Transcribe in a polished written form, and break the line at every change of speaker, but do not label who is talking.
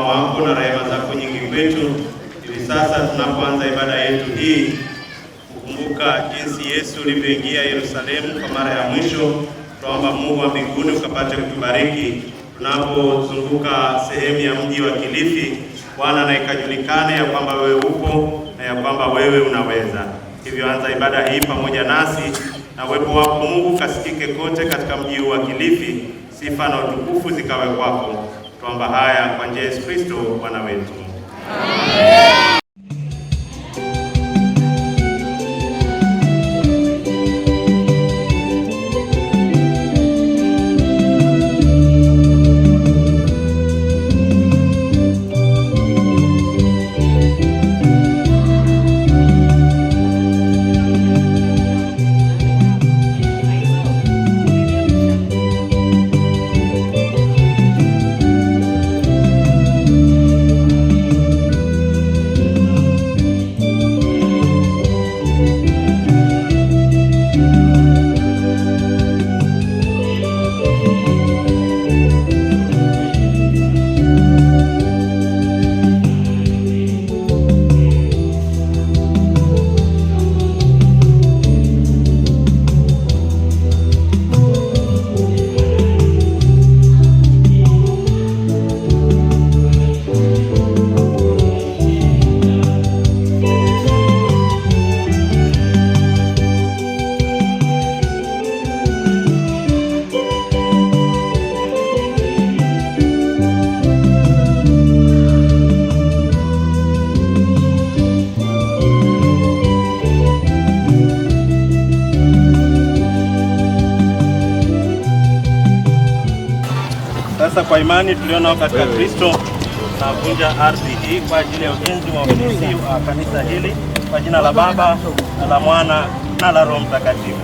Wako na rehema zako nyingi kwetu, hivi sasa tunapoanza ibada yetu hii kukumbuka jinsi Yesu ulivyoingia Yerusalemu kwa mara ya mwisho, tunaomba Mungu wa mbinguni ukapate kutubariki tunapozunguka sehemu ya mji wa Kilifi. Bwana, na ikajulikane ya kwamba wewe upo na ya kwamba wewe unaweza. Hivyo anza ibada hii pamoja nasi na uwepo wako Mungu kasikike kote katika mji huu wa Kilifi. Sifa na utukufu zikawe kwako. Tuomba haya kwa njia ya Yesu Kristo Bwana wetu.
Amen.
Sasa kwa imani tulionao katika Kristo, navunja ardhi hii kwa ajili ya ujenzi wa ofisi wa kanisa hili kwa jina la Baba na la Mwana na la Roho Mtakatifu.